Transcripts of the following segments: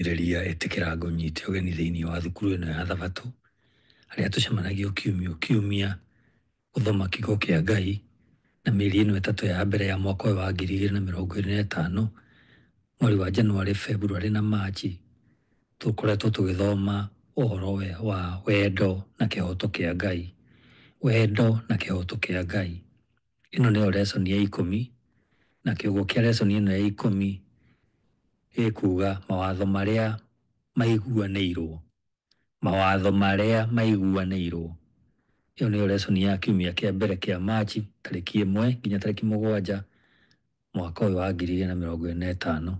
Mũthikĩrĩria ĩtĩkĩra ngũnyite ũgeni thĩinĩ wa thukuru ĩno ya Thabatũ, harĩa tũcemanagia o kiumia o kiumia gũthoma kiugo kĩa Ngai, na mĩeri ĩno ĩtatũ ya mbere ya mwaka ũyũ wa 2025, mweri wa Januarĩ, Februarĩ na Machi, tũkoretwo tũgĩthoma ũhoro wa wendo na kĩhoto kĩa Ngai. Wendo na kĩhoto kĩa Ngai. Ĩno nĩyo lesson ya ikũmi, na kĩongo kĩa lesson ĩno ya ikũmi gĩkuga mawatho marĩa maiguanĩirwo. Mawatho marĩa maiguanĩirwo. Ĩyo nĩyo lesson ya kiumia kĩa mbere kĩa Machi tarĩki 1 nginya tarĩki 7 mwaka ũyũ wa 2025.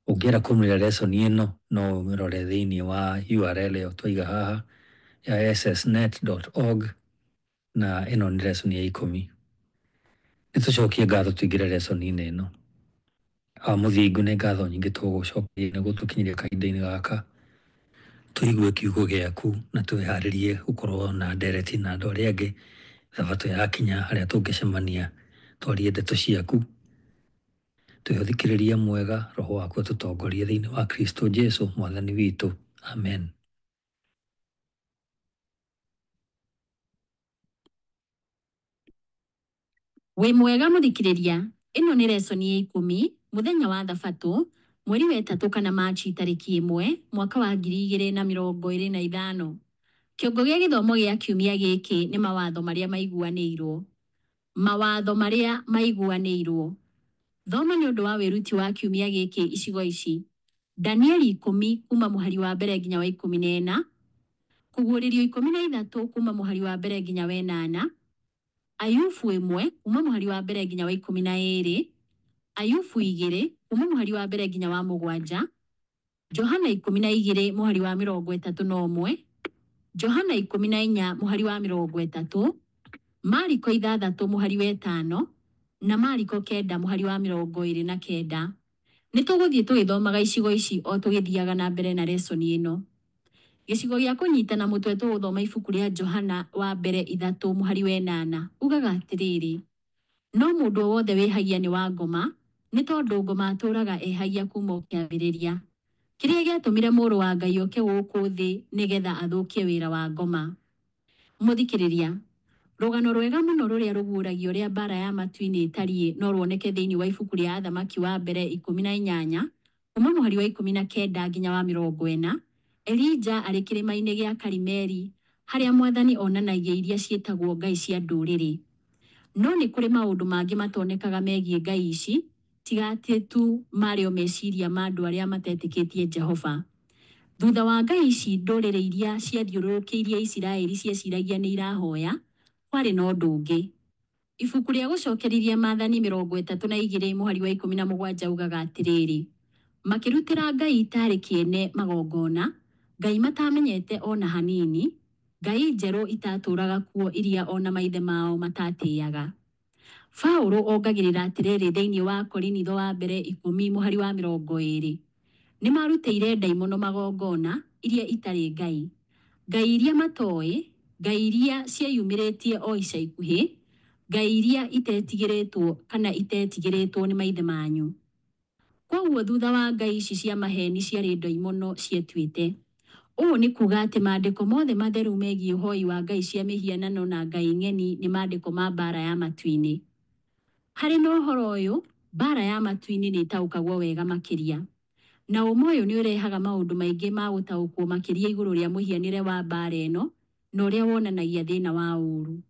Ũngĩenda kũrũmĩrĩra lesson ĩno no ũmĩrore thĩinĩ wa URL ĩyo twaiga haha ya ssnet.org, na ĩno nĩ lesson ya ikũmi. Nĩ tũcokie ngatho tũingĩre lesson-inĩ ĩno. Awa Mũthingu, nĩ ngatho nyingĩ tũgũcokeria nĩ gũtũkinyĩria kahinda-inĩ gaka tũigue kiugo gĩaku na twĩharĩrie gũkorwo na ndereti na andũ arĩa angĩ Thabatũ yakinya harĩa tũngĩcemania twarie ndeto ciaku. Twĩthikĩrĩria mwega, Roho waku atũtongorie thĩinĩ wa Kristo Jesu Mwathani witũ. Amen. Wĩ mwega mũthikĩrĩria, ĩno nĩ lesson ya ikũmi, mũthenya wa Thabatũ, mweri wa ĩtatũ kana Machi tarĩki 1, mwaka wa 2025. Kĩongo gĩa gĩthomo gĩa kiumia gĩkĩ nĩ mawatho marĩa maiguanĩirwo. Mawatho marĩa maiguanĩirwo. Thoma nĩ ũndũ wa wĩruti wa kiumia gĩkĩ icigo ici: Danieli 10 kuma mũhari wa mbere nginya wa 14, Kũguũrĩrio 13 kuma mũhari wa mbere nginya wa 8, Ayubu 1 kuma mũhari wa mbere nginya wa 12, Ayubu 2 kuma mũhari wa mbere nginya wa 7, Johana 12 mũhari wa 31, Johana 14 mũhari wa 30, Mariko 6 mũhari wa 5, na Mariko 9 mũhari wa 29. Nĩ tũgũthiĩ tũgĩthomaga icigo ici o tũgĩthiaga na mbere na lesson ĩno. Gĩcigo gĩa kũnyitana mũtwe tũgũthoma ibuku rĩa Johana wa mbere 3 mũhari wa 8. Ugaga atĩrĩrĩ, no mũndũ o wothe wĩhagia nĩ wa ngoma, nĩ tondũ ngoma atũũraga ehagia kuma o kĩambĩrĩria. Kĩrĩa gĩatũmire mũrũ wa Ngai oke gũkũ thĩ nĩgetha athũkie wĩra wa ngoma. Mũthikĩrĩria, rũgano rwega mũno rũrĩa rũguũragia ũrĩa mbara ya matu-inĩ ĩtariĩ no ruoneke thĩinĩ wa ibuku rĩa Athamaki wa mbere 18 kuma mũhari wa 19 nginya wa 40. Elija arĩ kĩrĩma-inĩ gĩa Karimeli harĩa Mwathani onanagia iria ciĩtagwo ngai cia ndũrĩrĩ. No nĩ kũrĩ maũndũ mangĩ matonekaga megiĩ ngai ici, tiga atĩ tu marĩ o meciria ma andũ arĩa matetĩkĩtie Jehova. Thutha wa ngai ici ndũrĩrĩ iria ciathiũrũrũkĩirie Isiraeli cieciragia nĩ irahoya, kwarĩ na ũndũ ũngĩ. Ibuku rĩa gũcokerithia Maathani 32 mũhari wa 17 ugaga atĩrĩrĩ, makĩrutĩra ngai itarĩ kĩene magongona, ngai matamenyete ona hanini, ngai njerũ itatũũraga kuo iria ona maithe mao matatĩaga. Paũlũ ongagĩrĩra atĩrĩrĩ thĩinĩ wa Korinitho wa mbere 10 mũhari wa 20, nĩ marutĩire ndaimono magongona iria itarĩ ngai, ngai iria matoĩ, ngai iria cieyumĩrĩtie o ica ikuhĩ, ngai iria itetigĩrĩtwo kana itetigĩrĩtwo nĩ maithe manyu. Kwoguo thutha wa ngai ici cia maheni ciarĩ ndaimono cietuĩte. Ũũ nĩ kuga atĩ maandĩko mothe matheru megiĩ ũhoi wa ngai cia mĩhianano na ngai ng'eni nĩ maandĩko ma mbara ya matu-inĩ. Harĩ na ũhoro ũyũ, mbara ya matu-inĩ nĩ ĩtaũkagwo wega makĩria. Na ũma ũyũ nĩ ũrehaga maũndũ maingĩ ma gũtaũkwo makĩria igũrũ rĩa mũhianĩre wa mbara ĩno na ũrĩa wonanagia thĩna wa ũũru.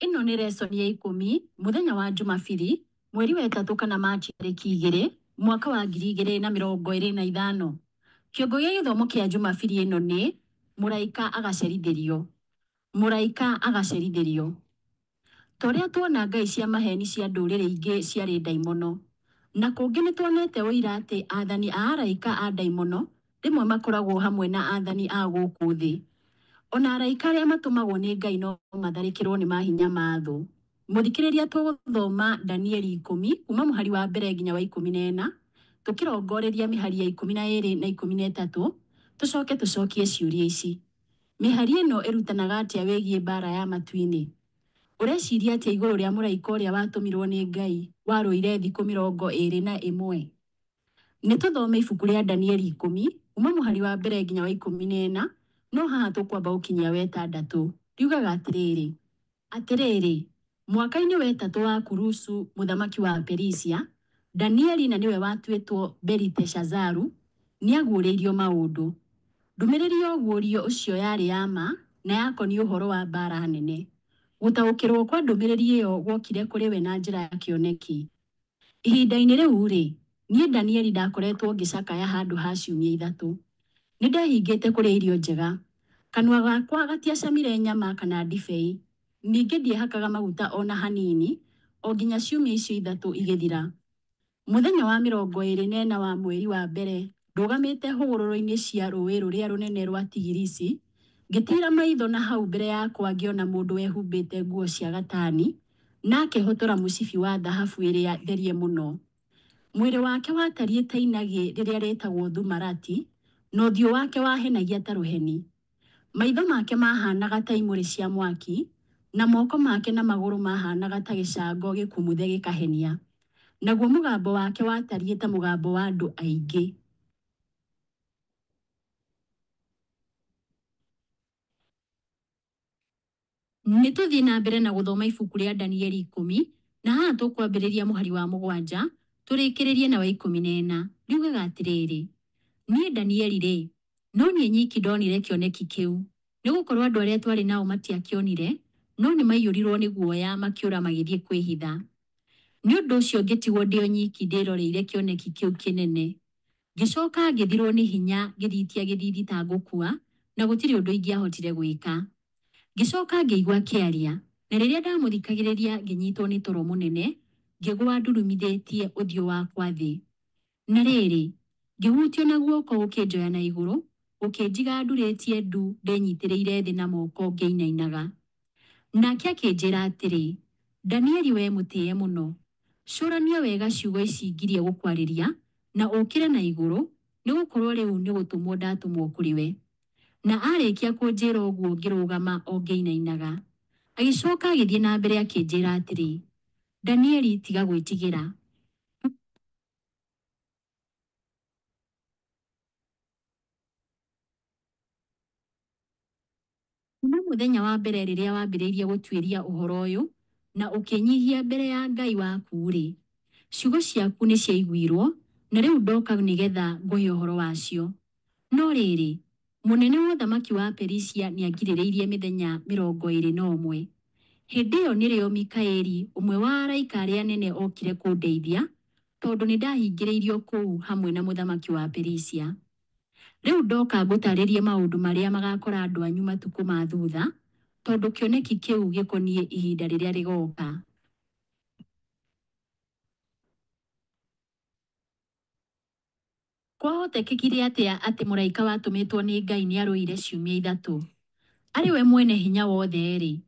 Ĩno nĩ lesson ya ikũmi mũthenya wa Jumabiri mweri wa ĩtatũ kana Machi tarĩki 2 mwaka wa 2025. Kĩongo gĩa gĩthomo kĩa Jumabiri ĩno nĩ mũraika agacerithĩrio. Mũraika agacerithĩrio. Ta ũrĩa tuona ngai cia maheni cia ndũrĩrĩ ingĩ ciarĩ ndaimono. Na kũngĩ nĩ tuonete ũira atĩ athani a araika a ndaimono rĩmwe makoragwo hamwe na athani a gũkũ thĩ. Ona araika arĩa matũmagwo nĩ Ngai no matharĩkĩrwo nĩ mahinya ma thũ. Mũthikĩrĩria tũgũthoma Danieli 10 kuma mũhari wa mbere nginya wa 14, tũkĩrongoreria mĩhari ya 12 na 13, tũcoke tũcokie ciũria ici. Mĩhari ĩno ĩrutanaga atĩa wĩgiĩ mbara ya matu-inĩ? Ũreciria atĩa igũrũ rĩa mũraika ũrĩa watũmirwo nĩ Ngai warũire thikũ 21? Nĩ tũthome ibuku rĩa Danieli 10 kuma mũhari wa mbere nginya wa 14, no haha tũkwamba gũkinyia wa ĩtandatũ. Riugaga atĩrĩrĩ, Atĩrĩrĩ, mwaka-inĩ wa ĩtatũ wa Kurusu mũthamaki wa Perisia, Danieli, na nĩwe watuĩtwo Beliteshazaru, nĩaguũrĩirio maũndũ. Ndũmĩrĩri ya ũguũrio ũcio yarĩ ya ma na yakoniĩ ũhoro wa mbaara nene. Gũtaũkĩrũo kwa ndũmĩrĩri ĩyo guokire kũrĩ we na njĩra ya kĩoneki. Ihinda-inĩ rĩu-rĩ, niĩ Danieli ndakoretwo ngĩcakaya handũ ha ciumia 3. Nĩ ndehingĩte kũrĩa irio njega. Kanua gakwa gatiacamire nyama kana ndibei, ningĩ ndiehakaga maguta o na hanini, o nginya ciumia icio 3 igĩthira. Mũthenya wa 24 wa mweri wa mbere, ndũgamĩte hũgũrũrũ-inĩ cia rũũĩ rũrĩa rũnene rwa Tigirisi, ngĩtiira maitho na hau mbere yakwa ngĩona mũndũ wehumbĩte nguo cia gatani na akehotora mũcibi wa thahabu ĩrĩa therie mũno. Mwĩrĩ wake watariĩ ta inagĩ rĩrĩa rĩtagwo thumarati, na ũthiũ wake wahenagia ta rũheni. Maitho make maahaanaga ta imũrĩ cia mwaki, na moko make na magũrũ maahaanaga ta gĩcango gĩkumuthe gĩkahenia. Naguo mũgambo wake watariĩ ta mũgambo wa andũ aingĩ. Nĩ tũthiĩ na mbere na gũthoma ibuku rĩa Danieli 10, na haha tũkwambĩrĩria mũhari wa 7 tũrĩkĩrĩrie na wa 14. Riugaga atĩrĩrĩ, Niĩ Danieli-rĩ, no niĩ nyiki ndonire kĩoneki kĩu, nĩ gũkorũo andũ arĩa twarĩ nao matiakĩonire, no nĩ maiyũrirũo nĩ guoya makĩũra magĩthiĩ kwĩhitha. Nĩ ũndũ ũcio ngĩtigwo ndĩ o nyiki ndĩroreire kĩoneki kĩu kĩnene. Ngĩcoka ngĩthirwo nĩ hinya ngĩthitia gĩthithi ta ngũkua, na gũtirĩ ũndũ ingĩahotire gwĩka. Ngĩcoka ngĩigua akĩaria, na rĩrĩa ndamũthikagĩrĩria ngĩnyitwo nĩ toro mũnene, ngĩgũa ndurumithĩtie ũthiũ wakwa thĩ. Na rĩrĩ, ngĩhutio na guoko gũkĩnjoya na igũrũ, gũkĩnjiga ndurĩtie ndu ndĩnyitĩrĩire thĩ na moko ngĩinainaga. Nake akĩnjĩra atĩrĩ, Danieli wee mũtĩe mũno, cũrania wega ciugo ici ngirie gũkwarĩria, na ũkĩre na igũrũ, nĩ gũkorũo rĩu nĩ gũtũmwo ndatũmwo kũrĩ we. Na aarĩkia kũnjĩra ũguo ngĩrũgama o ngĩinainaga. Agĩcoka agĩthiĩ na mbere akĩnjĩra atĩrĩ, Danieli tiga gwĩtigĩra. Kuuma mũthenya wa mbere rĩrĩa wambĩrĩirie gũtuĩria ũhoro ũyũ na ũkĩĩnyiihia mbere ya Ngai waku-rĩ, ciugo ciaku nĩciaiguirwo, na rĩu ndoka nĩgeetha ngũhe ũhoro wacio. No rĩrĩ, mũnene wa ũthamaki wa Perisia nĩangirĩrĩirie mĩthenya 21. Hĩndĩ ĩyo nĩrĩo Mikaeli, ũmwe wa araika arĩa anene okire kũndeithia, tondũ nĩndahingĩrĩirio kũu hamwe na mũthamaki wa Perisia. Rĩu ndoka ngũtaarĩrie maũndũ marĩa magaakora andũ anyu matukũ ma thuutha, tondũ kĩoneki kĩu gĩkoniĩ ihinda rĩrĩa rĩgooka. Kwahotekekire atĩa atĩ mũraika watũmĩtwo nĩ Ngai nĩarũire ciumia 3? Arĩ we mwene hinya wothe-rĩ,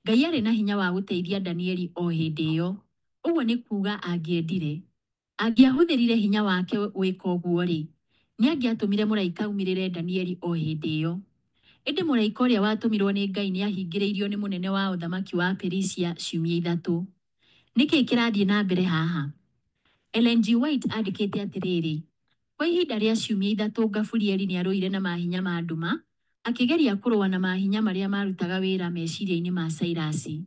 Ngai aarĩ na hinya wa gũteithia Danieli o hĩndĩ ĩyo. Ũguo nĩ kuuga angĩendire. Angĩahũthĩrire hinya wake gwĩka ũguo-rĩ, nĩ angĩatũmire mũraika aumĩrĩre Danieli o hĩndĩ ĩyo. Ĩndĩ mũraika ũrĩa watũmirũo nĩ Ngai nĩ aahingĩrĩirio nĩ mũnene wa ũthamaki wa Perisia ciumia 3. Nĩ kĩĩ kĩrathiĩ na mbere haha? Ellen G. White andĩkĩte atĩrĩrĩ, Kwa ihinda rĩa ciumia 3 Gaburieli nĩarũire na mahinya ma nduma, akĩgeria kũrũa na mahinya marĩa maarutaga wĩra meciria-inĩ ma Cairasi.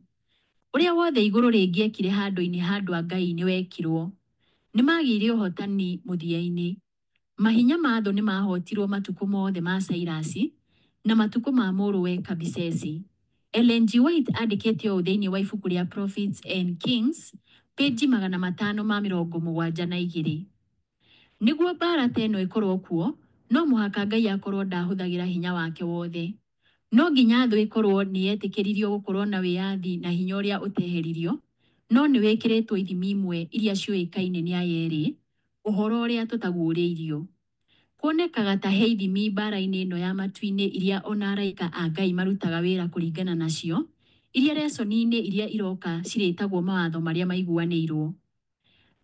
Ũrĩa wothe igũrũ rĩngĩekire handũ-inĩ ha andũ a Ngai nĩwekirwo. Nĩmagĩire ũhotani mũthia-inĩ. Mahinya ma thũ nĩmahotirwo matukũ mothe ma Cairasi na matukũ ma mũrũwe Kabisesi. Ellen G. White andĩkĩte ũũ thĩinĩ wa ibuku rĩa Prophets and Kings, pĩnji 572. Nĩguo mbaara ta ĩno ĩkorwo kuo, no mũhaka Ngai akorwo ndahũthagĩra hinya wake wothe. No nginya thũ ĩkorwo nĩyetĩkĩririo gũkorwo na wĩyathi na hinya ũrĩa ũteheririo, no nĩwĩkĩrĩtwo ithimi imwe iria ciũĩkaine nĩ aya erĩ, ũhoro ũrĩa tũtaguũrĩirio. Kuonekaga ta he ithimi mbaara-inĩ ĩno ya matu-inĩ iria ona araika a Ngai marutaga wĩra kũringana nacio, iria resoni-inĩ iria iroka cirĩtagwo mawatho marĩa maiguanĩirwo.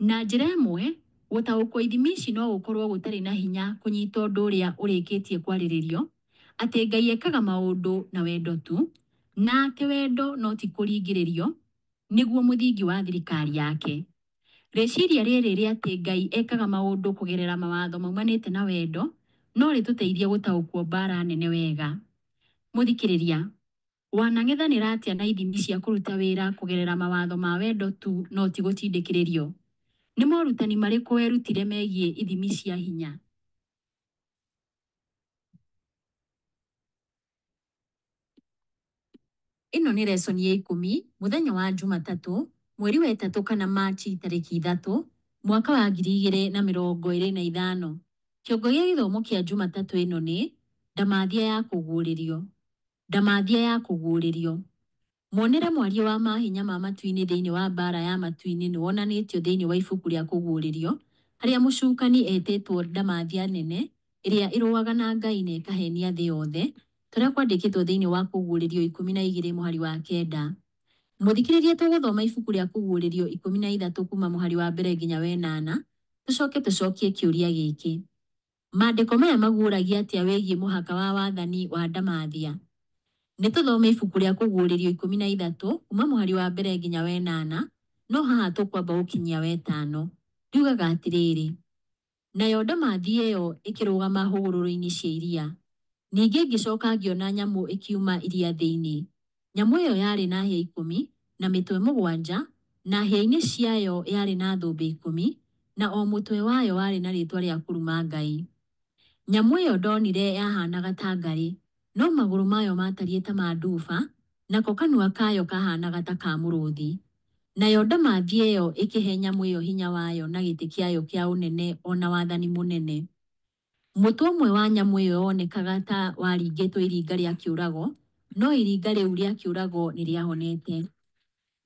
Na njĩra ĩmwe, gũtaũkwo ithimi ici no gũkorwo gũtarĩ na hinya kũnyita ũndũ ũrĩa ũrĩkĩtie kwarĩrĩrio, atĩ Ngai ekaga maũndũ na wendo tu, Na atĩ wendo no ti kũringĩrĩrio nĩguo mũthingi wa thirikari yake. Rĩciria rĩrĩ rĩa atĩ Ngai ekaga maũndũ kũgerera mawatho maumanĩte na wendo no rĩtũteithie gũtaũkwo mbaara nene wega. Mũthikĩrĩria, wanang'ethanĩra atĩa na ithimi cia kũruta wĩra kũgerera mawatho ma wendo tu no ti gũtindĩkĩrĩrio? Nĩ morutani marĩkũ werutire megiĩ ithimi cia hinya? Ĩno nĩ lesson ya 10, mũthenya wa Jumatatũ, mweri wa 3 kana Machi tarĩki 3, mwaka wa 2025. Kĩongo gĩa gĩthomo kĩa Jumatatũ ĩno nĩ Ndamathia ya kũguũrĩrio. Ndamathia ya kũguũrĩrio. Muonere mwarie wa mahinya ma matu-inĩ thĩinĩ wa mbaara ya matu-inĩ nĩ wonanĩtio thĩinĩ wa ibuku rĩa Kũguũrĩrio, harĩa mũcukani etĩtwo ndamathia nene ĩrĩa ĩrũaga na Ngai na ĩkahenia thĩ yothe, ta ũrĩa kwandĩkĩtwo thĩinĩ wa Kũguũrĩrio 12 mũhari wa 9. Mũthikĩrĩria, tũgũthoma ibuku rĩa Kũguũrĩrio 13 kuma mũhari wa mbere nginya wenana, tũcoke tũcokie kĩũria gĩkĩ. Maandĩko maya maguũragia atĩa wĩgiĩ mũhaka wa wathani wa ndamathia? Nĩ tũthome ibuku rĩa Kũguũrĩrio 13 kuma mũhari wa mbere nginya wenana, no haha tũkwamba gũkinyia wetano. Riugaga atĩrĩrĩ, nayo ndamathia ĩyo ĩkĩrũgama hũgũrũrũ-inĩ cia iria. Ningĩ ngĩcoka ngĩona nyamũ ĩkiuma iria thĩinĩ. Nyamũ ĩyo yarĩ na hĩa 10 na mĩtwe 7, na hĩa-inĩ ciayo yarĩ na thũmbĩ 10, na o mũtwe wayo warĩ na rĩĩtwa rĩa kũruma Ngai. Nyamũ ĩyo ndonire yahaanaga ta ngarĩ, no magũrũ mayo maatariĩ ta ma nduba, nako kanua kayo kahaanaga ta ka mũrũũthi. Nayo ndamathia ĩyo ĩkĩhe nyamũ ĩyo hinya wayo na gĩtĩ kĩayo kĩa ũnene o na wathani mũnene. Mũtwe ũmwe wa nyamũ ĩyo wonekaga ta waringĩtwo iringa rĩa kĩũrago, no iringa rĩu rĩa kĩũrago nĩ rĩahonete.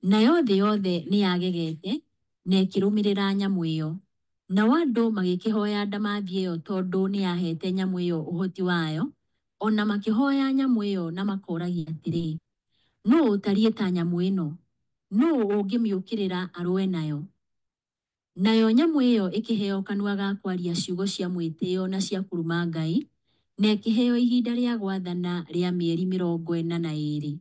Nayo thĩ yothe nĩ yagegete na ĩkĩrũmĩrĩra nyamũ ĩyo. Nao andũ magĩkĩhoya ndamathia ĩyo tondũ nĩ yaheete nyamũ ĩyo ũhoti wayo, o na makĩhoya nyamũ ĩyo na makoragia atĩrĩ, nũũ ũtariĩ ta nyamũ ĩno? Nũũ ũngĩmĩũkĩrĩra arũe nayo? Nayo nyamũ ĩyo ĩkĩheo kanua ga kwaria ciugo cia mwĩtĩo na cia kũruma Ngai, na ĩkĩheo ihinda rĩa gwathana rĩa mĩeri 42.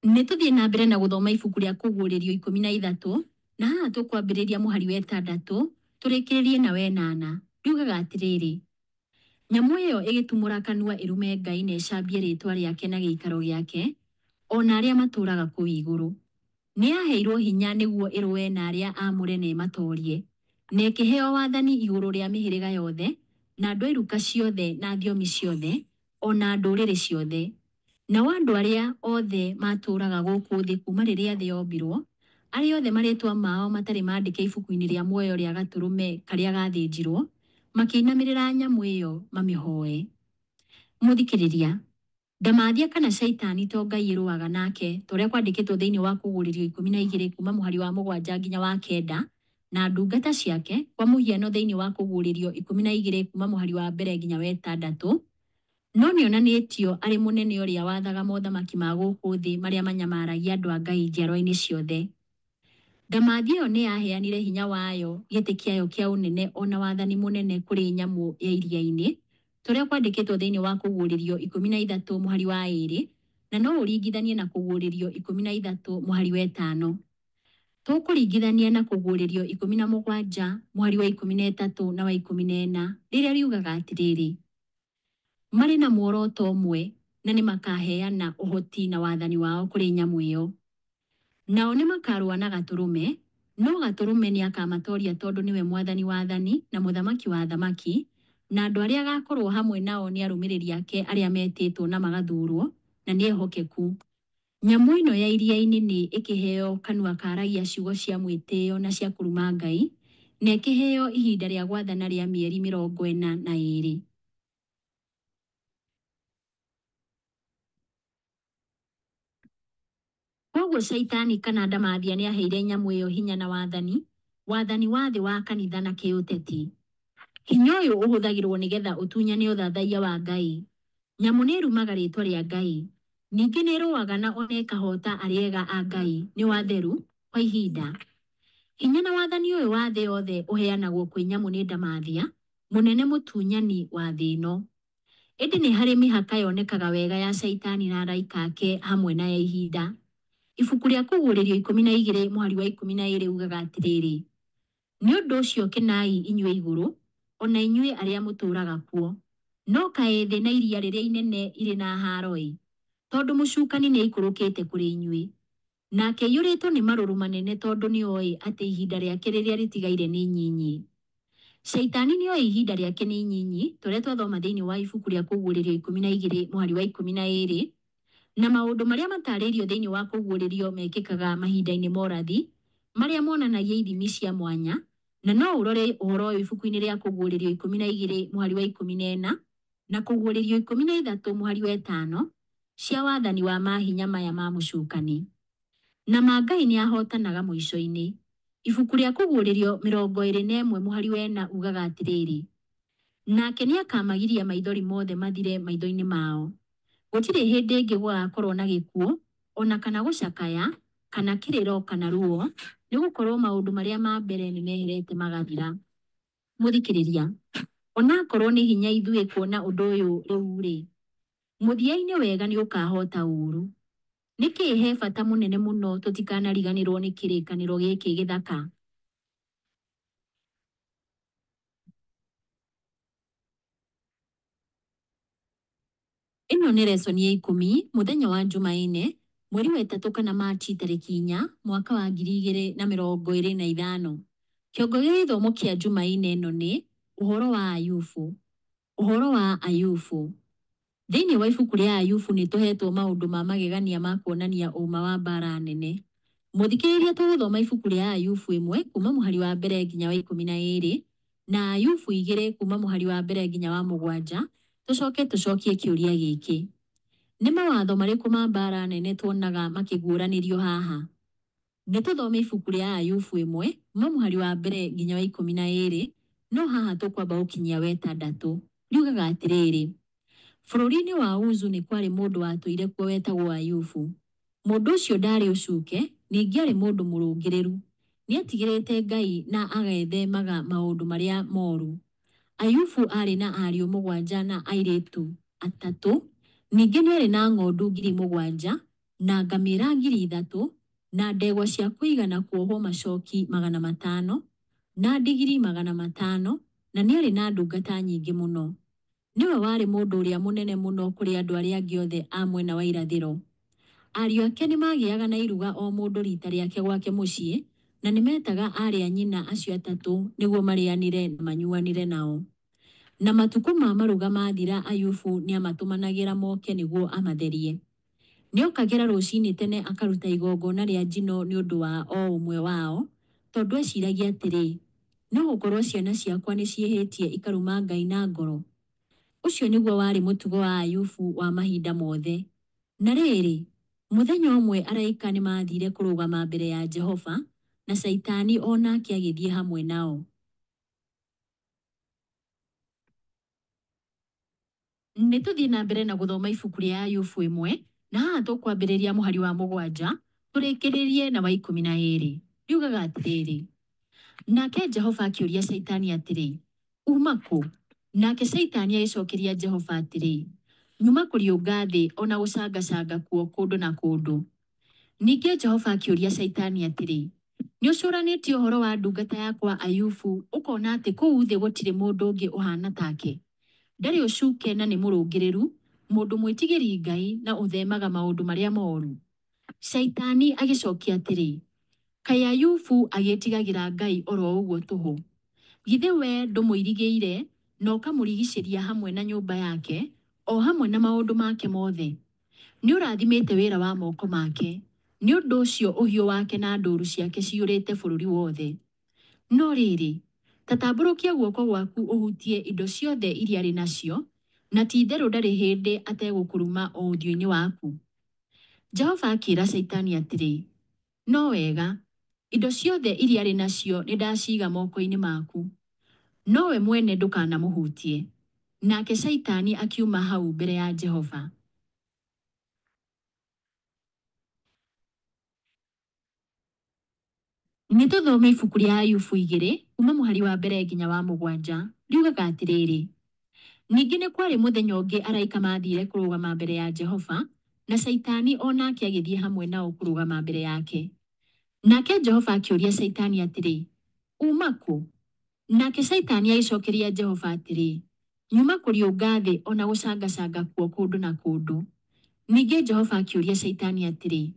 Nĩ tũthiĩ na mbere na gũthoma ibuku rĩa Kũguũrĩrio 13, na haha tũkwambĩrĩria mũhari wa 6 tũrĩkĩrĩrie na wenana. Riugaga atĩrĩrĩ, nyamũ ĩyo ĩgĩtumũra kanua ĩrume Ngai na ĩcambie rĩĩtwa rĩake na gĩikaro gĩake, o na arĩa matũũraga kũu igũrũ. Nĩ yaheirwo hinya nĩguo ĩrũe na arĩa aamũre na ĩmatoorie, na ĩkĩheo wathani igũrũ rĩa mĩhĩrĩga yothe, na andũ a iruka ciothe na thiomi ciothe, o na ndũrĩrĩ ciothe. Nao andũ arĩa othe matũũraga gũkũ thĩ kuuma rĩrĩa thĩ yombirwo, arĩa othe marĩĩtwa mao matarĩ maandĩke ibuku-inĩ rĩa muoyo rĩa Gatũrũme karĩa gathĩnjirwo, makĩinamĩrĩra nyamũ ĩyo mamĩhooe. Mũthikĩrĩria, ndamathia kana caitani to Ngai ĩrũaga nake, ta ũrĩa kwandĩkĩtwo thĩinĩ wa Kũguũrĩrio 12 kuma mũhari wa 7 nginya wa 9, na ndungata ciake, kwa mũhiano thĩinĩ wa Kũguũrĩrio 12 kuma mũhari wa mbere nginya wa 6, no nĩonanĩtio arĩ mũnene ũrĩa wathaga mothamaki ma gũkũ thĩ marĩa manyamaragia andũ a Ngai njiarwa-inĩ ciothe. Ndamathia ĩyo nĩ yaheanire hinya wayo, gĩtĩ kĩayo kĩa ũnene o na wathani mũnene kũrĩ nyamũ ya iria-inĩ, ta ũrĩa kwandĩkĩtwo thĩinĩ wa Kũguũrĩrio 13 mũhari wa 2, na no ũringithanie na Kũguũrĩrio 13 mũhari wa 5. Tũkũringithania na Kũguũrĩrio 17 mũhari wa 13 na wa 14, rĩrĩa riugaga atĩrĩrĩ, marĩ na muoroto ũmwe na nĩ makaheana ũhoti na wathani wao kũrĩ nyamũ ĩyo. Nao nĩ makarũa na Gatũrũme, no Gatũrũme nĩ akamatooria tondũ nĩwe mwathani wa athani na mũthamaki wa athamaki, na andũ arĩa agakorwo hamwe nao nĩ arũmĩrĩri ake arĩa metĩtwo na magathuurwo, na nĩ ehokeku. Nyamũ ĩno ya iria-inĩ nĩ ĩkĩheo kanua karagia ciugo cia mwĩtĩo na cia kũruma Ngai, na ĩkĩheo ihinda rĩa gwathana rĩa mĩeri 42. Koguo caitani kana ndamathia nĩ aheire nyamũ ĩyo hinya na wathani, wathani wa thĩ wa kanitha na kĩũteti. Hinya ũyũ ũhũthagĩrwo nĩgetha ũtunyane ũthathaiya wa Ngai. Nyamũ nĩ ĩrumaga rĩĩtwa rĩa Ngai. Ningĩ nĩ ĩrũaga na ona ĩkahoota arĩa ega a Ngai nĩ watheru kwa ihinda. Hinya na wathani ũyũ wa thĩ yothe ũheanagwo kwĩ nyamũ nĩ ndamathia, Mũnene mũtunyani wa thĩ ĩno. Ĩndĩ nĩ harĩ mĩhaka yonekaga wega ya Shaitani na araika ake hamwe na ya ihinda. Ibuku rĩa Kũguũrĩrio 12 mũhari wa 12 ugaga atĩrĩrĩ, nĩ ũndũ ũcio kenai inyuĩ igũrũ, o na inyuĩ arĩa mũtũũraga kuo. No kaĩ thĩ na iria rĩrĩa inene irĩ na haaro-ĩ, tondũ mũcukani nĩaikũrũkĩte kũrĩ inyuĩ. Nake aiyũrĩtwo nĩ marũrũ manene tondũ nĩoĩ atĩ ihinda rĩake rĩrĩa rĩtigaire nĩ inyinyi. Shaitani nĩoĩ ihinda rĩake nĩ inyinyi, ta ũrĩa twathoma thĩinĩ wa ibuku rĩa Kũguũrĩrio 12 mũhari wa 12, na maũndũ marĩa matarĩirio thĩinĩ wa Kũguũrĩrio mekĩkaga mahinda-inĩ ma ũrathi, marĩa monanagia ithimi cia mwanya, na no ũrore ũhoro ũyũ ibuku-inĩ rĩa Kũguũrĩrio 12 mũhari wa 14 na Kũguũrĩrio 13 mũhari wa 5 cia wathani wa mahinya maya ma mũcukani. Na ma Ngai nĩ ahootanaga mũico-inĩ. Ibuku rĩa Kũguũrĩrio 21 mũhari wa 4 ugaga atĩrĩrĩ, nake nĩakamagiria maithori mothe mathire maitho-inĩ mao. Gũtirĩ hĩndĩ ĩngĩ gũgakorwo na gĩkuũ, o na kana gũcakaya, kana kĩrĩro kana ruo, nĩ gũkorwo maũndũ marĩa ma mbere nĩ meherete magathira. Mũthikĩrĩria, onakorwo nĩ hinya ithuĩ kuona ũndũ ũyũ rĩu-rĩ, mũthia-inĩ wega nĩ ũkahota ũũru. Nĩkĩ he bata mũnene mũno tũtikanariganĩrwo nĩ kĩrĩkanĩro gĩkĩ gĩthaka? Ĩno nĩ lesson ya 10 mũthenya wa Jumaine mweri wa 3 kana Machi tarĩki 4 mwaka wa 2025. Kĩongo gĩa gĩthomo kĩa Jumaine ĩno nĩ ũhoro wa Ayubu. Ũhoro wa Ayubu. Thĩinĩ wa ibuku rĩa Ayubu nĩ tũheetwo maũndũ ma magegania ma kuonania ũũma wa mbaara nene. Mũthikĩrĩria tũgũthoma ibuku rĩa Ayubu 1 kuma mũhari wa 1 nginya wa 12 na Ayubu 2 kuma mũhari wa 1 nginya wa 7, tũcoke tũcokie kĩũria gĩkĩ. Nĩ mawatho marĩkũ ma mbaara nene tuonaga makĩguũranĩrio haha? Nĩ tũthome ibuku rĩa Ayubu 1 kuma mũhari wa 1 nginya wa 12, no haha tũkwamba gũkinyia wa 6. Riugaga atĩrĩrĩ, bũrũri-inĩ wa Uzu nĩ kwarĩ mũndũ watũire kuo wetagwo Ayubu. Mũndũ ũcio ndaarĩ ũcuke, ningĩ aarĩ mũndũ mũrũngĩrĩru. Nĩetigĩrĩte Ngai na agethemaga maũndũ marĩa moru. Ayubu aarĩ na ariũ 7 na airĩtu 3. Ningĩ nĩarĩ na ng'ondu 7,000 na ngamĩĩra 3,000 na ndegwa cia kũigana kuohwo macooki 500 na ndigiri 500, na nĩarĩ na ndungata nyingĩ mũno. Nĩwe warĩ mũndũ ũrĩa mũnene mũno kũrĩ andũ arĩa angĩ othe a mwena wa irathĩro. Ariũ ake nĩmagĩaga na iruga o mũndũ riita rĩake gwake mũciĩ, na nĩmetaga aarĩ a nyina acio 3 nĩguo marĩanĩre na manyuanĩre nao. Na matukũ ma maruga mathira Ayubu nĩamatũmanagĩra moke nĩguo amatherie. Nĩokagĩra rũcinĩ tene akaruta igongona rĩa njino nĩ ũndũ wa o ũmwe wao, tondũ eciragia atĩrĩ, no gũkorwo ciana ciakwa nĩciĩhĩtie ikaruma Ngai na ngoro. Ũcio nĩguo warĩ mũtugo wa Ayubu wa mahinda mothe. Na rĩrĩ, mũthenya ũmwe araika nĩmathire kũrũgama mbere ya Jehova, na Shaitani o nake agĩthiĩ hamwe nao. Nĩ tũthiĩ na mbere na gũthoma ibuku rĩa Ayubu 1, na haha tũkwambĩrĩria mũhari wa 7 tũrĩkĩrĩrie na wa 12. Riugaga atĩrĩrĩ, nake Jehova akĩũria Shaitani atĩrĩ, uma kũ? Nake Shaitani agĩcokeria Jehova atĩrĩ, nyuma kũriũnga thĩ o na gũcangacanga kuo kũndũ na kũndũ. Ningĩ Jehova akĩũria Shaitani atĩrĩ, nĩ ũcũranĩtie ũhoro wa ndungata yakwa Ayubu, ũkona atĩ kũu thĩ gũtirĩ mũndũ ũngĩ ũhaana take? Ndarĩ ũcuke na nĩ mũrũngĩrĩru, mũndũ mwĩtigĩri Ngai na ũthemaga maũndũ marĩa moru. Shaitani agĩcokia atĩrĩ, kaĩ Ayubu agĩĩtigagĩra Ngai oro ũguo tũhũ? Githĩ we ndũmũirigĩire na ũkamũrigicĩria hamwe na nyũmba yake, o hamwe na maũndũ make mothe? Nĩ ũrathimĩte wĩra wa moko make, nĩ ũndũ ũcio ũhiũ wake na ndũũru ciake ciyũrĩte bũrũri wothe. No rĩrĩ, ta tambũrũkia guoko gwaku ũhutie indo ciothe iria arĩ nacio, na ti-itherũ ndarĩ hĩndĩ ategũkũruma o ũthiũ-inĩ waku. Jehova akĩĩra Shaitani atĩrĩ, no wega, indo ciothe iria arĩ nacio nĩndaciiga moko-inĩ maku, nowe mwene ndũkanamũhutie. Nake Shaitani akiuma hau mbere ya Jehova. Nĩ tũthome ibuku rĩa Ayubu 2 kuma mũhari wa 1 nginya wa 7. Riugaga atĩrĩrĩ, ningĩ nĩ kwarĩ mũthenya ũngĩ araika maathire kũrũgama mbere ya Jehova, na Shaitani o nake agĩthiĩ hamwe nao kũrũgama mbere yake. Nake Jehova akĩũria Shaitani atĩrĩ, "Uuma kũ?" Nake Shaitani agĩcokeria Jehova atĩrĩ, "Nyuma kũriũnga thĩ o na gũcangacanga kuo kũndũ na kũndũ." Ningĩ Jehova akĩũria Shaitani atĩrĩ,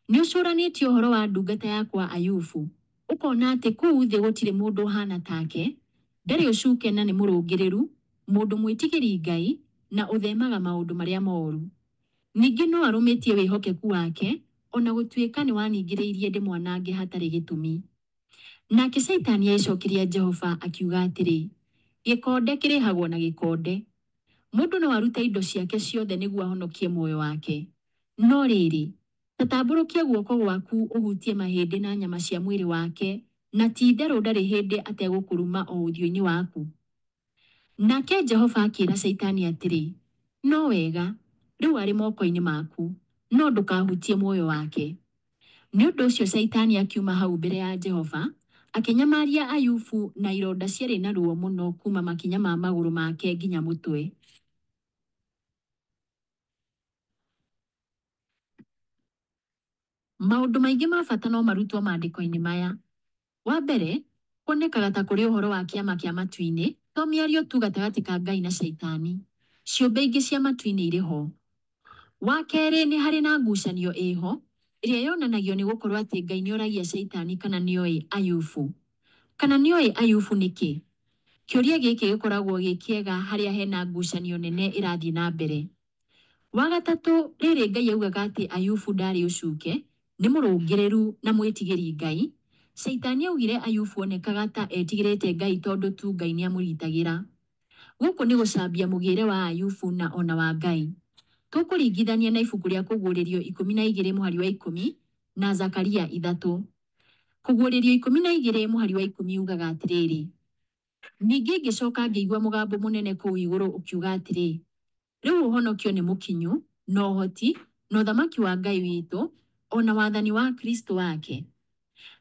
"Nĩ ũcũranĩtie ũhoro wa ndungata yakwa Ayubu, ũkona atĩ kũu thĩ gũtirĩ mũndũ ũhaana take, ndarĩ ũcuke na nĩ mũrũngĩrĩru, mũndũ mwĩtigĩri Ngai, na ũthemaga maũndũ marĩa moru? Ningĩ no arũmĩtie wĩhokeku wake, o na gũtuĩka nĩ waningĩrĩirie ndĩmwanange hatarĩ gĩtũmi." Nake Shaitani agĩcokeria Jehova akiuga atĩrĩ, "Gĩkonde kĩrĩhagwo na gĩkonde. Mũndũ no arute indo ciake ciothe nĩguo ahonokie muoyo wake. No rĩrĩ, ta tambũrũkia guoko gwaku ũhutie mahĩndĩ na nyama cia mwĩrĩ wake, na ti-itherũ ndarĩ hĩndĩ ategũkũruma o ũthiũ-inĩ waku." Nake Jehova akĩra Shaitani atĩrĩ, "No wega, rĩu arĩ moko-inĩ maku, no ndũkahutie muoyo wake." Nĩ ũndũ ũcio Shaitani akiuma hau mbere ya Jehova, akĩnyamaria Ayubu na ironda ciarĩ na ruo mũno kuuma makinya ma magũrũ make nginya mũtwe. Maũndũ maingĩ ma bata no marutwo maandĩko-inĩ maya. Wa mbere, kuonekaga ta kũrĩ ũhoro wa kĩama kĩa matu-inĩ, to mĩario tu gatagatĩ ka Ngai na Shaitani. Ciũmbe ingĩ cia matu-inĩ irĩ ho. Wa kerĩ, nĩ harĩ na ngucanio ĩho, ĩrĩa yonanagio nĩ gũkorũo atĩ Ngai nĩ oragia Shaitani kana nĩoĩ Ayubu. Kana nĩoĩ Ayubu nĩkĩ? Kĩũria gĩkĩ gĩkoragwo gĩ kĩega harĩa hena ngucanio nene ĩrathiĩ na mbere. Wa gatatũ, rĩrĩ Ngai augaga atĩ Ayubu ndarĩ ũcuke, nĩ mũrũngĩrĩru na mwĩtigĩri Ngai. Shaitani augire Ayubu onekaga ta etigĩrĩte Ngai tondũ tu Ngai nĩ amũgitagĩra. Gũkũ nĩ gũcambia mũgĩre wa Ayubu na ona wa Ngai. Tũkũringithania na ibuku rĩa Kũguũrĩrio 12 mũhari wa 10 na Zakaria 3. Kũguũrĩrio 12 mũhari wa 10 ugaga atĩrĩrĩ, ningĩ ngĩcoka ngĩigua mũgambo mũnene kũu igũrũ ũkiuga atĩrĩ, rĩu ũhonokio nĩ mũkinyu, na ũhoti, na ũthamaki wa Ngai witũ, o na wathani wa Kristo wake.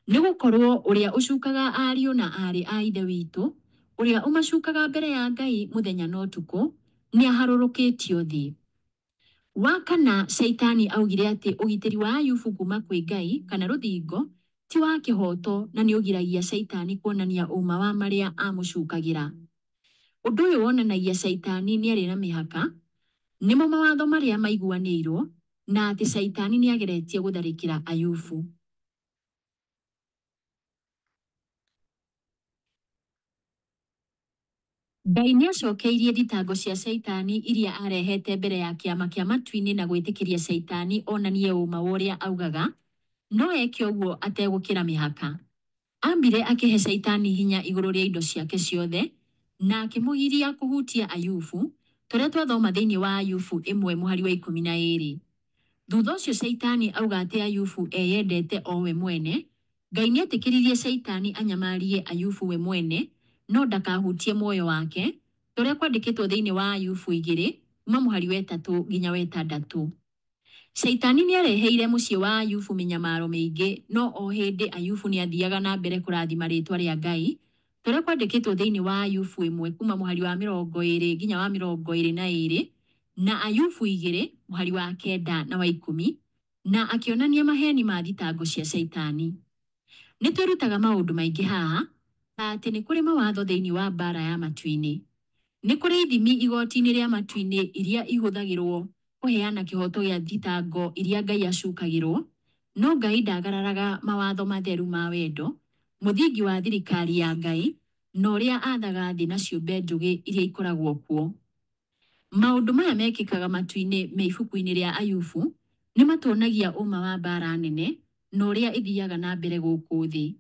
Nĩ gũkorũo ũrĩa ũcukaga ariũ na aarĩ a Ithe witũ, ũrĩa ũmacukaga mbere ya Ngai mũthenya na ũtukũ, nĩ aharũrũkĩtio thĩ. Wa kana, Shaitani augire atĩ ũgitĩri wa Ayubu kuuma kwĩ Ngai, kana rũthingo, ti wa kĩhooto na nĩ ũgiragia Shaitani kuonania ũma wa marĩa amũcukagĩra. Ũndũ ũyũ wonanagia Shaitani nĩ arĩ na mĩhaka, nĩmo mawatho marĩa maiguanĩirwo, na atĩ Shaitani nĩ ageretie gũtharĩkĩra Ayubu. Ngai nĩ acokeirie thitango cia Shaitani iria arehete mbere ya kĩama kĩa matu-inĩ na gwĩtĩkĩria Shaitani onanie ũma wa ũrĩa augaga, no eke ũguo ategũkĩra mĩhaka. Ambire akĩhe Shaitani hinya igũrũ rĩa indo ciake ciothe, na akĩmũgiria kũhutia Ayubu, tũrĩa twathoma thĩinĩ wa Ayubu 1 mũhari wa 12. Thutha ũcio Shaitani auga atĩ Ayubu eyendete o we mwene, Ngai nĩ etĩkĩririe Shaitani anyamarie Ayubu we mwene, no ndakahutie muoyo wake, ta ũrĩa kwandĩkĩtwo thĩinĩ wa Ayubu 2, kuma mũhari wa 3 nginya wa 6. Shaitani nĩ areheire mũciĩ wa Ayubu mĩnyamaro mĩingĩ, no o hĩndĩ Ayubu nĩ athiaga na mbere kũrathima rĩĩtwa rĩa Ngai, ta ũrĩa kwandĩkĩtwo thĩinĩ wa Ayubu 1 kuma mũhari wa 20 nginya wa 22, na Ayubu 2 mũhari wa 9 na wa 10, na akĩonania maheeni ma thitango cia Shaitani. Nĩ twĩrutaga maũndũ maingĩ haha, ta atĩ nĩ kũrĩ mawatho thĩinĩ wa mbaara ya matu-inĩ. Nĩ kũrĩ ithimi igooti-inĩ rĩa matu-inĩ iria ihũthagĩrũo kũheana kĩhooto gĩa thitango iria Ngai acukagĩrũo, no Ngai ndagararaga mawatho matheru ma wendo, mũthingi wa thirikari ya Ngai, na ũrĩa athaga thĩ na ciũmbe njũgĩ iria ikoragwo kuo. Maũndũ maya mekĩkaga matu-inĩ me ibuku-inĩ rĩa Ayubu nĩ matuonagia ũma wa mbaara nene na ũrĩa ĩthiaga na mbere gũkũ thĩ.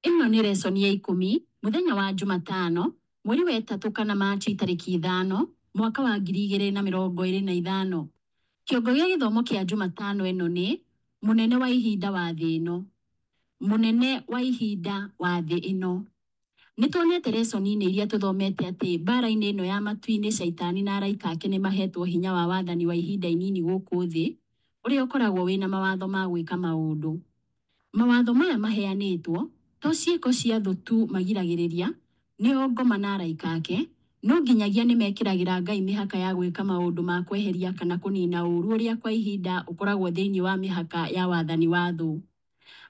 Ĩno nĩ lesson ya 10, mũthenya wa Jumatano, mweri wa 3 kana Machi tarĩki 5, mwaka wa 2025. Kĩongo gĩa gĩthomo kĩa Jumatano ĩno nĩ mũnene wa ihinda wa thĩ ĩno. Mũnene wa ihinda wa thĩ ĩno. Nĩ tuonete lesson-inĩ iria tũthomete atĩ mbaara-inĩ ĩno ya matu-inĩ Shaitani na araika ake nĩ mahetwo hinya wa wathani wa ihinda inini gũkũ thĩ, ũrĩa ũkoragwo wĩna mawatho ma gwĩka maũndũ. Mawatho maya maheanĩtwo to ciĩko cia thũ tu magiragĩrĩria, nĩo ngoma na araika ake, no nginyagia nĩ mekĩragĩra Ngai mĩhaka ya gwĩka maũndũ ma kweheria kana kũnina ũũru ũrĩa kwa ihinda ũkoragwo thĩinĩ wa mĩhaka ya wathani wa thũ.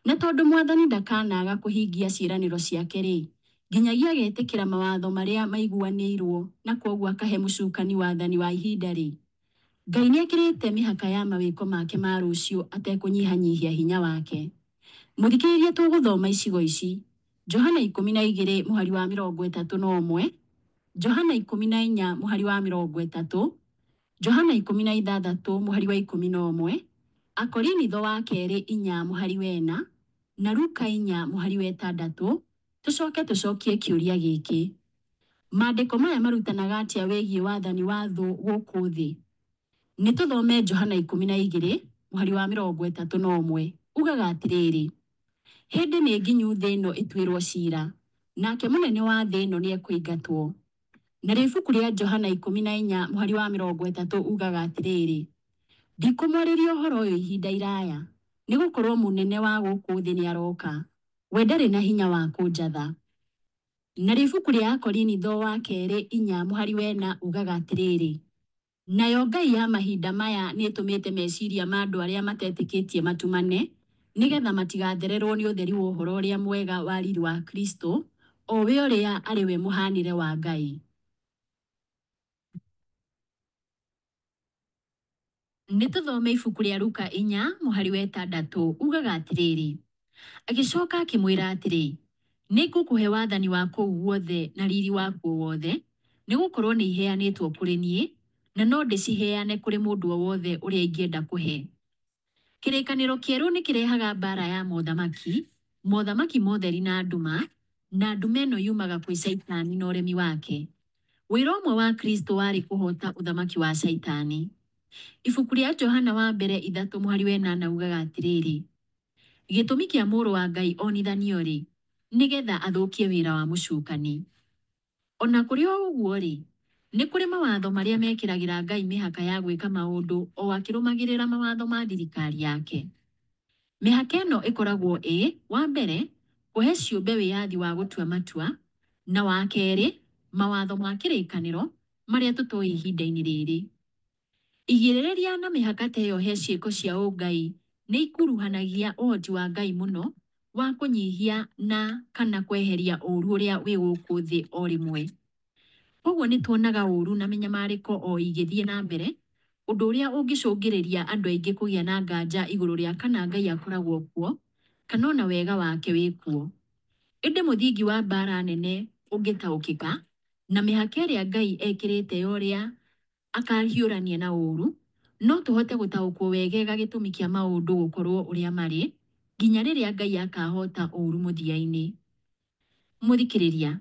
Na tondũ Mwathani ndakanaga kũhingia ciĩranĩro ciake-rĩ, nginyagia agetĩkĩra mawatho marĩa maiguanĩirwo na kwoguo akahe mũcukani wathani wa ihinda-rĩ, Ngai nĩekĩrĩte mĩhaka ya mawĩko make ma rũciũ atekũnyihanyihia hinya wake. Mũthikĩrĩria tũgũthoma icigo ici: Johana 12 mũhari wa 31, Johana 14 mũhari wa 30, Johana 16 mũhari wa 11, Akorinitho wa kerĩ 4 mũhari wa 4, na Luka 4 mũhari wa 6, tũcoke tũcokie kĩũria gĩkĩ: Maandĩko maya marutanaga atĩa wĩgiĩ wathani wa thũ gũkũ thĩ? Nĩ tũthome Johana 12 mũhari wa 31, ugaga atĩrĩrĩ, hĩndĩ nĩ nginyu thĩ ĩno ĩtuĩrwo cira, nake mũnene wa thĩ ĩno nĩ ekũingatwo. Narĩo ibuku rĩa Johana 14 mũhari wa 30 ugaga atĩrĩrĩ, ndikũmwarĩria ũhoro ũyũ ihinda iraya, nĩ gũkorwo mũnene wa gũkũ thĩ nĩ aroka, we ndarĩ na hinya wa kũnjatha. Narĩo ibuku rĩa Akorinitho wa kerĩ 4 mũhari wa 4 ugaga atĩrĩrĩ, nayo ngai ya mahinda maya nĩ ĩtũmĩte meciria ma andũ arĩa matetĩkĩtie matumane, nĩgetha matigathererwo nĩ ũtheri wa ũhoro ũrĩa mwega wa riri wa Kristo, o we ũrĩa arĩ we mũhanĩre wa Ngai. Nĩ tũthome ibuku rĩa Luka 4 mũhari wa 6, ugaga atĩrĩrĩ, agĩcoka akĩmwĩra atĩrĩ, nĩ ngũkũhe wathani wa kũu guothe na riri wakuo wothe, nĩ gũkorwo nĩ iheanĩtwo kũrĩ niĩ, na no ndĩciheane kũrĩ mũndũ o wothe ũrĩa ingĩenda kũhe. Kĩrĩkanĩro kĩerũ nĩ kĩrehaga mbara ya mothamaki, mothamaki motheri na nduma, na nduma ĩno yumaga kwĩ Caitani na ũremi wake. Wĩra ũmwe wa Kristo warĩ kũhoota ũthamaki wa Caitani. Ibuku rĩa Johana wa mbere 3 mũhari wa 8 ugaga atĩrĩrĩ, gĩtũmi kĩa mũrũ wa Ngai onithanio-rĩ, nĩgetha athũkie wĩra wa mũcukani. Ona kũrĩ o ũguo-rĩ, nĩ kũrĩ mawatho marĩa mekĩragĩra Ngai mĩhaka ya gwĩka maũndũ o akĩrũmagĩrĩra mawatho ma thirikari yake. Mĩhaka ĩno ĩkoragwo ĩ, wa mbere, kũhe ciũmbe wĩyathi wa gũtua matua, na wa kerĩ, mawatho ma kĩrĩkanĩro marĩa tũtoĩ ihinda-inĩ rĩrĩ. Igirĩrĩria na mĩhaka ta ĩyo he ciĩko cia ũngai nĩ ikuruhanagia ũhoti wa Ngai mũno wa kũnyihia na kana kweheria ũũru ũrĩa wĩ gũkũ thĩ o rĩmwe. Koguo nĩ tuonaga ũũru na mĩnyamarĩko o igĩthiĩ na mbere, ũndũ ũrĩa ũngĩcũngĩrĩria andũ aingĩ kũgĩa na nganja igũrũ rĩa kana Ngai akoragwo kuo, kana ona wega wake wĩ kuo. Ĩndĩ mũthingi wa mbara nene ũngĩtaũkĩka, na mĩhaka ĩrĩa Ngai ekĩrĩte ya ũrĩa akahiũrania na ũũru, no tũhote gũtaũkwo wegega gĩtũmi kĩa maũndũ gũkorwo ũrĩa marĩ, nginya rĩrĩa Ngai akahota ũũru mũthia-inĩ. Mũthikĩrĩria,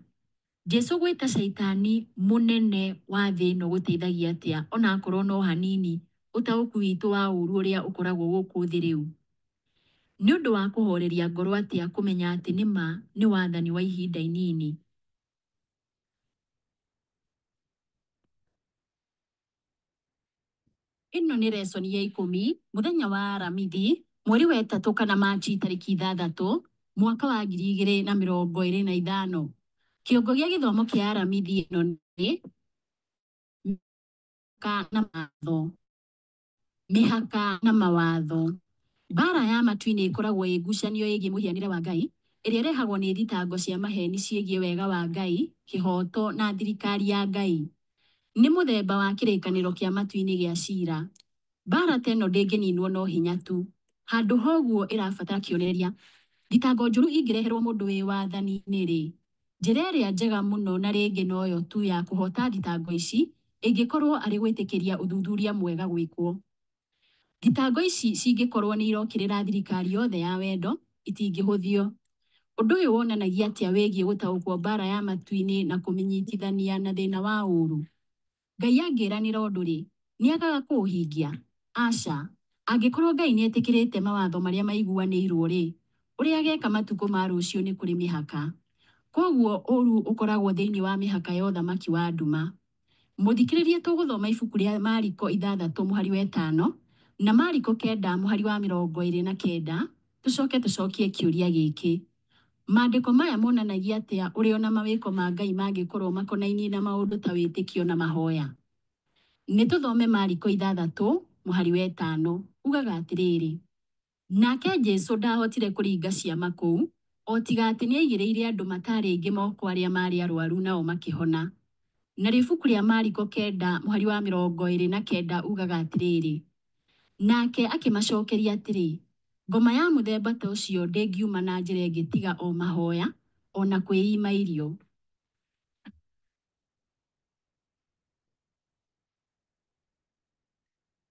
Jesu gwĩta Caitani mũnene wa thĩ ĩno gũteithagia atĩa ona akorwo no hanini ũtaũku witũ wa ũũru ũrĩa ũkoragwo gũkũ thĩ rĩu? Nĩ ũndũ wa kũhoreria ngoro atĩa kũmenya atĩ nĩ ma nĩ wathani wa ihinda inini? Ĩno nĩ resoni ya 10 mũthenya wa Aramithi mweri wa 3 kana Machi tarĩki 6 mwaka wa 2025. Kĩongo gĩa gĩthomo kĩa Aramithi ĩno nĩ mĩhaka na mawatho. Mĩhaka na mawatho. Mbara ya matu-inĩ ĩkoragwo ĩ ngucanio ĩgiĩ mũhianĩre wa Ngai ĩrĩa ĩrehagwo nĩ thitango cia maheni ciĩgiĩ wega wa Ngai, kĩhooto na thirikari ya Ngai. Nĩ mũthemba wa kĩrĩkanĩro kĩa matu-inĩ gĩa cira. Mbara ta ĩno ndĩngĩninwo no hinya tu. Handũ ha ũguo ĩrabatara kĩonereria. Thitango njũru ingĩreherwo mũndũ wĩ wathani-inĩ rĩ, njĩra ĩrĩa njega mũno na rĩngĩ noyo tu ya kũhota thitango ici ĩngĩkorwo arĩ gwĩtĩkĩria ũthuthuria mwega gwĩkwo. Thitango ici cingĩkorwo nĩ irokĩrĩra thirikari yothe ya wendo, itingĩhũthio. Ũndũ ũyũ wonanagia atĩa wĩgiĩ gũtaũkwo mbara ya matu-inĩ na kũmĩnyitithania na thĩna wa ũũru? Ngai angĩranĩra ũndũ rĩ, nĩ agaga kũũhingia? Aca. Angĩkorwo Ngai nĩ etĩkĩrĩte mawatho marĩa maiguanĩirwo rĩ, ũrĩa ageka matukũ ma rũciũ nĩ kũrĩ mĩhaka. Koguo ũũru ũkoragwo thĩinĩ wa mĩhaka ya ũthamaki wa nduma. Mũthikĩrĩria tũgũthoma ibuku rĩa Mariko 6 mũhari wa 5 na Mariko 9 mũhari wa 29, Tũcoke tũcokie kĩũria gĩkĩ. Maandĩko maya monanagia atĩa ũrĩa ona mawĩko ma Ngai mangĩkorwo makonainie na maũndũ ta wĩtĩkio na mahoya? Nĩ tũthome Mariko 6 mũhari wa 5 ugaga atĩrĩrĩ, nake Jesu ndahotire kũringa ciama kũu, o tiga atĩ nĩaigĩrĩire andũ mataarĩ aingĩ moko arĩa maarĩ arwaru nao makĩhona. Narĩo ibuku rĩa Mariko 9 mũhari wa 29 ugaga atĩrĩrĩ, nake akĩmacokeria atĩrĩ, ngoma ya mũthemba ta ũcio ndĩngiuma na njĩra ĩngĩ tiga o mahoya o na kwĩima irio.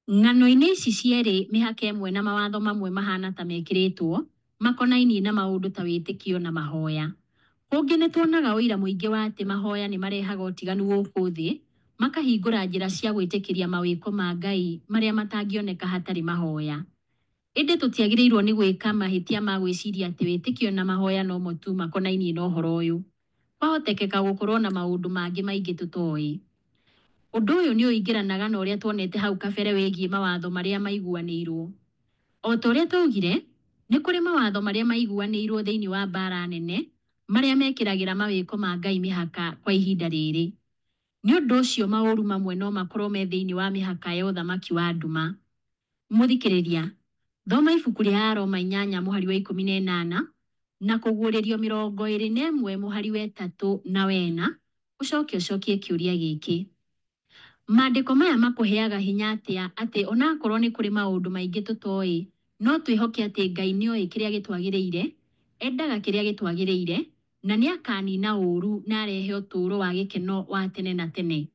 Ng'ano-inĩ ici cierĩ mĩhaka ĩmwe na mawatho mamwe mahana ta mekĩrĩtwo makonainie na maũndũ ta wĩtĩkio na mahoya. Kũngĩ nĩ tuonaga ũira mũingĩ wa atĩ mahoya nĩ marehaga ũtiganu gũkũ thĩ, makahingũra njĩra cia gwĩtĩkĩria mawĩko ma Ngai marĩa matangĩoneka hatarĩ mahoya. Ĩndĩ tũtiagĩrĩirwo nĩ gwĩka mahĩtia ma gwĩciria atĩ wĩtĩkio na mahoya no mo tu makonainie na ũhoro ũyũ. Kwahotekeka gũkorwo na maũndũ mangĩ maingĩ tũtoĩ. Ũndũ ũyũ nĩ ũingĩranaga na ũrĩa tuonete hau kabere wĩgiĩ mawatho marĩa maiguanĩirwo. O ta ũrĩa twaugire, nĩ kũrĩ mawatho marĩa maiguanĩirwo thĩinĩ wa mbaara nene, marĩa mekĩragĩra mawĩko ma Ngai mĩhaka kwa ihinda rĩrĩ. Nĩ ũndũ ũcio maũru mamwe no makorwo me thĩinĩ wa mĩhaka ya ũthamaki wa nduma. Mũthikĩrĩria, thoma ibuku rĩa Aroma 8 mũhari wa 18 na Kũguũrĩrio 21 mũhari wa 3 na 4, ũcoke ũcokie kĩũria gĩkĩ. Maandĩko maya makũheaga hinya atĩa atĩ onakorwo nĩ kũrĩ maũndũ maingĩ tũtoĩ, no twĩhoke atĩ Ngai nĩoĩ kĩrĩa gĩtwagĩrĩire, endaga kĩrĩa gĩtwagĩrĩire, na nĩ akanina ũũru na arehe ũtũũro wa gĩkeno wa tene na tene?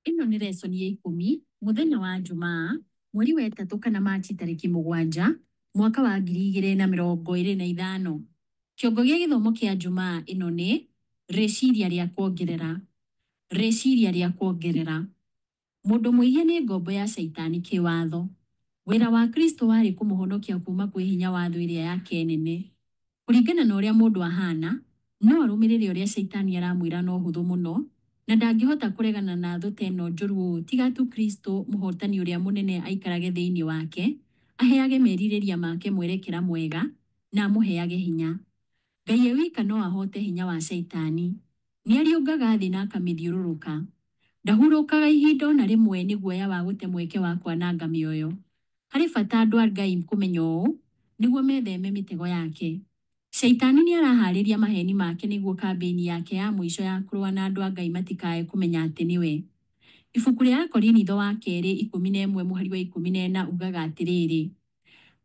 Ĩno nĩ lesson ya 10 mũthenya wa Jumaa mweri wa 3 kana Machi tarĩki 7 mwaka wa 2025. Kĩongo gĩa gĩthomo kĩa Jumaa ĩno nĩ rĩciria rĩa kuongerera. Rĩciria rĩa kuongerera. Mũndũ mwĩhia nĩ ngombo ya caitani kĩwatho. Wĩra wa Kristo warĩ kũmũhonokia kuma kwĩ hinya wa thũ ĩrĩa yake nene. Kũringana na ũrĩa mũndũ ahana, no arũmĩrĩre ũrĩa caitani aramwĩra na ũhũthũ mũno, na ndangĩhota kũregana na thũ ta ĩno njũru ũũ tiga tu Kristo mũhotani ũrĩa mũnene aikarage thĩinĩ wake, aheage merirĩria make mwerekera mwega, na amũheage hinya. Ngai e wika no ahote hinya wa caitani. Nĩariũngaga thĩ na akamĩthiũrũrũka. Ndahurũkaga ihinda ona rĩmwe nĩ guoya wa gũte mweke wa kwananga mĩoyo. Harĩ bata andũ a Ngai kũmenya ũũ nĩguo metheme mĩtego yake. Caitani nĩ araharĩria maheni make nĩguo kambĩini yake ya mũico ya kũrũa na andũ a Ngai matikae kũmenya atĩ nĩwe. Ibuku rĩa Akorinitho wa kerĩ 11 mũhari wa 14 ugaga atĩrĩrĩ,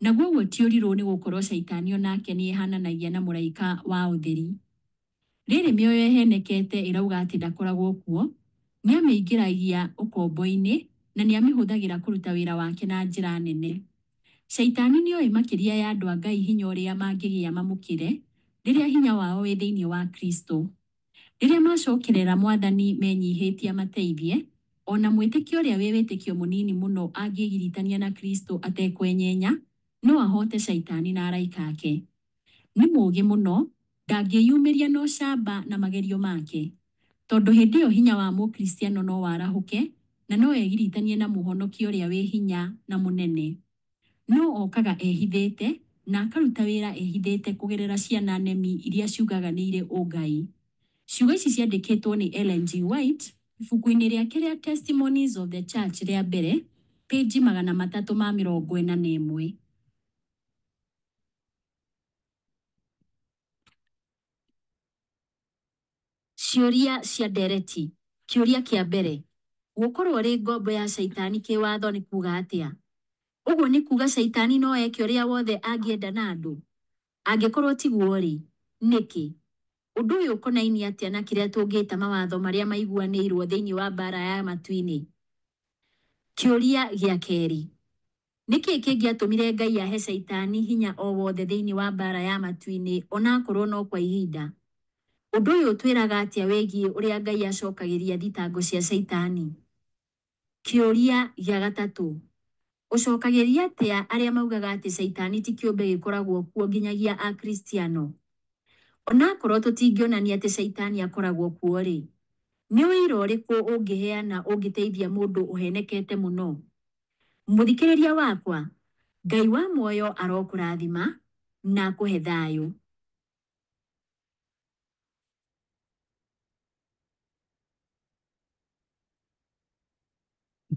naguo ũguo ti ũrirũ nĩ gũkorwo caitani onake nĩehananagia na mũraika wa ũtheri. Rĩrĩ mĩoyo ĩhenekete ĩrauga atĩ ndakoragwo kuo, nĩamĩingĩragia ũkombo-inĩ na nĩamĩhũthagĩra kũruta wĩra wake na njĩra nene. Caitani nĩoĩ makĩria ya andũ a Ngai hinya ũrĩa mangĩgĩa mamũkĩre rĩrĩa hinya wao wĩ thĩinĩ wa Kristo. Rĩrĩa macokerera Mwathani menyihĩtie amateithie, ona mwĩtĩkio ũrĩa wĩ wĩtĩkio mũnini mũno angĩgiritania na Kristo atekwenyenya, no ahote caitani na araika ake. Nĩ mũũgĩ mũno, ndangĩyumĩria na ũcamba na magerio make, tondũ hĩndĩ ĩyo hinya wa mũkristiano no warahũke na no egiritanie na mũhonokia ũrĩa wĩ hinya na mũnene. No okaga ehithĩte na akaruta wĩra ehithĩte kũgerera ciana nemi iria ciugaga nĩ irĩ ũngai. Ciugo ici ciandĩkĩtwo nĩ Ellen G. White ibuku-inĩ rĩake rĩa Testimonies of the Church rĩa mbere, pĩnji 341. Ciũria cia ndereti. Kĩũria kĩa mbere, gũkorwo ũrĩ ngombo ya caitani kĩwatho nĩ kuuga atĩa? Ũguo nĩ kuuga caitani no eke ũrĩa wothe angĩenda na andũ? Angĩkorwo tiguo rĩ, nĩkĩ? Ũndũ ũyũ ũkonainie atĩa na kĩrĩa tũngĩta mawatho marĩa maiguanĩirwo thĩinĩ wa mbaara ya matu-inĩ? Kĩũria gĩa kerĩ, nĩkĩ kĩngĩatũmire Ngai ahe caitani hinya o wothe thĩinĩ wa mbaara ya matu-inĩ onakorwo no kwa ihinda? Ũndũ ũyũ ũtwĩraga atĩa wĩgiĩ ũrĩa Ngai acokagĩria thitango cia caitani? Kĩũria gĩa gatatũ, ũcokagĩria atĩa arĩa maugaga atĩ caitani ti kĩũmbe gĩkoragwo kuo nginyagia Akristiano? Onakorwo tũtingĩonania atĩ caitani akoragwo kuo rĩ, Nĩ ũira ũrĩkũ ũngĩheana ũngĩteithia mũndũ ũhenekete mũno? Mũthikĩrĩria wakwa, Ngai wa muoyo arokũrathima na akũhe thayũ.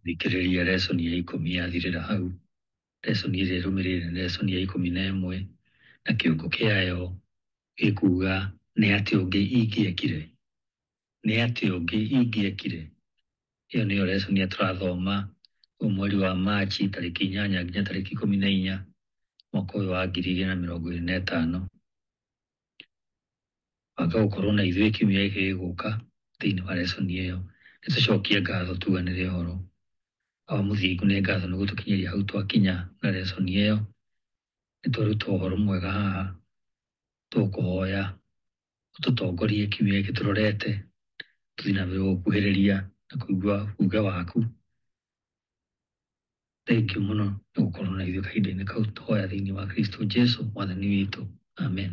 Thikĩrĩria lesson ya 10 yathirĩra hau. Lesson ĩrĩa ĩrũmĩrĩire nĩ lesson ya 11 na kĩongo kĩayo gĩkuga nĩ atĩa ũngĩ ingĩekire. Nĩ atĩa ũngĩ ingĩekire. Ĩyo nĩyo lesson ĩrĩa tũrathoma ũyũ mweri wa Machi tarĩki 8 nginya tarĩki 14 mwaka ũyũ wa 2025. Banga gũkorwo na ithuĩ kiumia gĩkĩ gĩgũka thĩinĩ wa lesson ĩyo. Nĩ tũcokie ngatho tuganĩre ũhoro. Awa Mũthingu, nĩ ngatho nĩ gũtũkinyĩria hau twakinya na lesson ĩyo. Nĩ twaruta ũhoro mwega haha. Tũkũhoya ũtũtongorie kiumia gĩkĩ tũrorete, tũthiĩ na mbere gũkuhĩrĩria na kũigua uuge waku. Thengiũ mũno nĩ gũkorwo na ithuĩ kahinda-inĩ kau. Tũhoya thĩinĩ wa Kristo Jesu mwathani witũ. Amen.